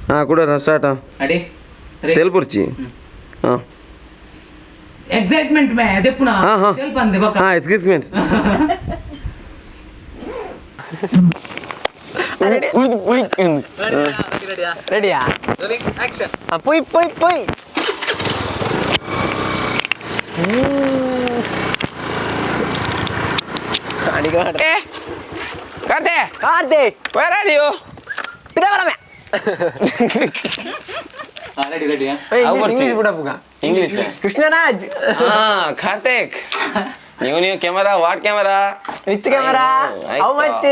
ಹಾ ಕೂಡ ಸ್ಟಾರ್ಟ್. ಅಡಿ. ತೆಲ್ಪುರ್ಚಿ ಹಾ. ಎಕ್ಸೈಟ್ಮೆಂಟ್ ಮೇ ದೆಪ್ಪುನ. ಹಾ, ಹಾ. ತೆಲ್ಪಂದೆ ಬೊಕ. ಹಾ, ಎಕ್ಸ್ಕ್ಯೂಸ್ಮೆಂಟ್ಸ್. ರೆಡಿಯಾ? ಆಕ್ಷನ್. ಪೊಯ್ ಪೊಯ್ ಪೊಯ್. ಕಾರ್ತೆ. ಕಾರ್ತೆ. Where are you? ಪಿದಾವರಮೆ. Ready ready. English ಬಿಡಪ್ಪುಗ. English. Krishnaraj. ಹಾ ಕಾರ್ತಿಕ್, ನೀವು ನೀವು camera, what camera? Which camera? I how saw. Much?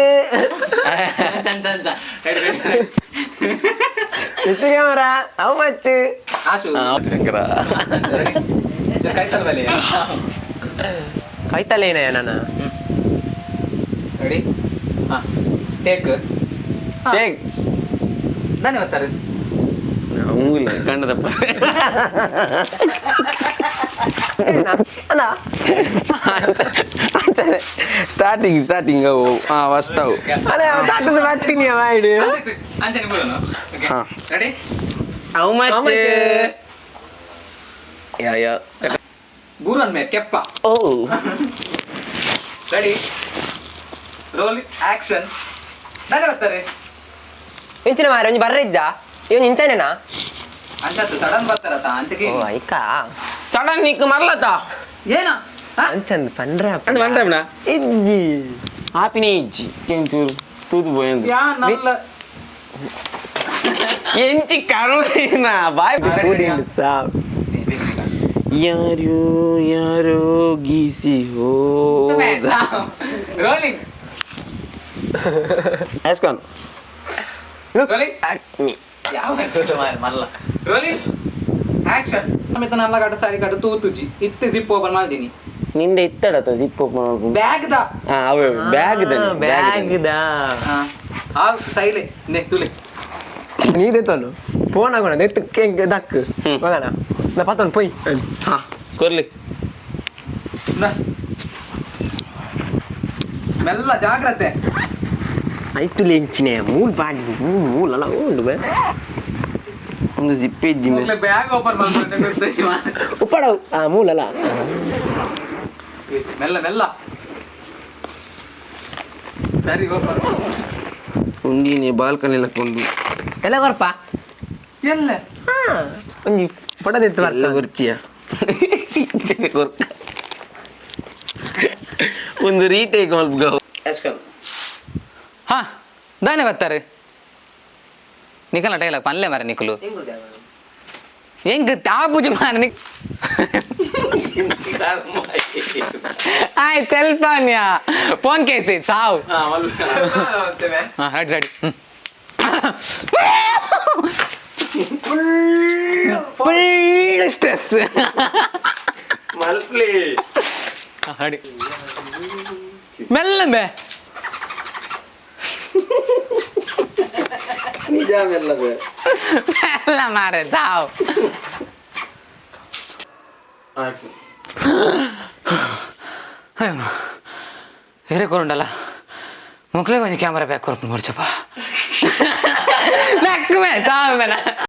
ಚಂದ ಚಂದ, ready ready. Which camera, how much? Ashu. Shankara. ಕೈತಲ್ ಬಲೆ. ಕೈತಲ್ಲೇನ ನಾನು. ರೆಡಿ, ಹಾ, ಟೇಕ್. ಟೇಕ್. ಧನ್ಯವಾದ. ಉಂಗುಲ ಕಂಡದಪ್ಪ. ಅಣ್ಣ. ಸ್ಟಾರ್ಟಿಂಗ್ ಸ್ಟಾರ್ಟಿಂಗ್ ಅವು, ಹಾ, ಫಸ್ಟ್ ಅವು. ಅಲ್ಲ, ತಾತದ ಬರ್ತೀನಿ ಮಾಡು. ಅಂಚನೆ ಬಿಡೋಣ. ಹಾ. Ready. How much? How much? ಯಾ ಯಾ. ಬೂರನ್ ಮೇ ಕೆಪ್ಪ. ಓ. Ready, roll, action. ಧನ್ಯವಾದ. ಇಂಚಿನ ಮಾರ ಒಂಜಿ ಬರ್ರೆ ಇದ್ದ ಇವನ್ ಇಂಚನೇನಾ? ಅಂಚತ್ತು ಸಡನ್ ಬರ್ತಾರತ ಅಂಚಕ್ಕೆ. ಓ ಐಕಾ. ಸಡನ್ ನಿಕ್ ಮರ್ಲತ. ಏನ? ಅಂಚಂದ್ ಪಂಡ್ರ. ಅಂದ್ ಪಂಡ್ರಪ್ನ? ಇಜ್ಜಿ. ಆಪಿನೇ ಇಜ್ಜಿ, ಕೆಂಚೂರು ತೂದು ಪೋಯಂದು. ಯಾ ನಲ್ಲ. ಎಂಚಿ ಕರುಣೇನ ಬಾಯ್. ತೂದಿಂಡು ಸಾವ್. ಯಾರೋ ಯಾರೋ ಗೀಸಿ ಹೋ. ರೋಲಿಂಗ್. ಆಸ್ಕಾನ್. ರೋಲಿಂಗ್. ಯಾವ ಮಲ್ಲ, ರೋಲಿಂಗ್, ಆಕ್ಷನ್. ಅಮಿತ ನಲ್ಲ ಕಟ್ಟು ಸಾರಿ ಕಟ್ಟು ತೂತುಜಿ ಇತ್ತೆ ಜಿಪ್ ಓಪನ್ ಮಾಡ್ದೀನಿ. ನಿಂದೆ ಇತ್ತಡತ zip open. Bag the. ಹಾ, ಅವೇ bag. Bag the. ಆ ಸೈಲೆ ನೆ ತುಲೆ. ನೀ ದೆತ್ತೊನು ಫೋನ್ ಆಗೋಣ ನೆತ್ತು ಕೆಂಗ್ ದಕ್. ಹ್ಮ್. ಹೋಗೋಣ ನಾ ಪತ್ತೊಂದು ಪೊಯ್. ಹಾ, ಕೊರ್ಲಿ. ನ. ಮೆಲ್ಲ ಜಾಗ್ರತೆ. ಐತುಲೆ ಎಂಚಿನೆ ಮೂಲ್ ಬಾಡಿ ಮೂಲ್ ಮೂಲಲ್ಲ ಉಂಡು ಬೇ. ಒಂದು ಜಿಪ್ ಇಜ್ಜಿ ಮೇ. ಬ್ಯಾಗ್ ಓಪನ್ ಮಾಡ್ಕೊಂಡೆ ಗೊತ್ತಾಯ್ತು. ಉಪ್ಪಡ ಆ ಮೂಲಲ್ಲ. ಮೆಲ್ಲ ಮೆಲ್ಲ, ಸರಿ ಓಪನ್. ಒಂದಿನೇ ಬಾಲ್ಕನಿ ಲಕ್ಕೊಂಡು. ಎಲ್ಲ ಕೊರ್ಪ. ಎಲ್ಲ. ಹಾ, ಒಂಜಿ ಫೋಟೋ ದೆತ್ತು. ಎಲ್ಲ ಬರ್ತ. ಬರ್ಚಿಯ ಕೊರ್ಕ ಒಂದು ರೀಟೇಕ್ ಮಲ್ಪುಗ. ಹಾ, ದಾನೆ ಬರ್ತಾರೆ ನಿಕಲ ಡೈಲಾಗ್ ಪನ್ಲೆ ಮರ ನಿಕುಲು ಎಂಕ್ ತಾಪುಜಿ ಮಾರ ನಿಕ್ ಆಯ್ ತೆಲ್ಪಾನ್ಯ ಫೋನ್ ಕೇಸಿ ಸಾವು. ಹಾ, ready ready. Full stress. ಮಲ್ಪ್ಲಿ. Ready, ಮೆಲ್ಲ ಬೇ. ನಿಜ ಮೆಲ್ಲ ಬೇ. ಮೆಲ್ಲ ಮಾರೆ ಸಾವು. ಅಯ್ಯೋ, ಹಿರೇ ಕೊರುಂಡಲ್ಲ ಮುಕ್ಲೆ, ಕೊಂಚ ಕ್ಯಾಮರಾ ಬ್ಯಾಕ್ ಕೊರ್ಪು ಮುರ್ಚಪ್ಪ. ನಕ್ಕು ಮೇ ಸಾವು ಮೇನ.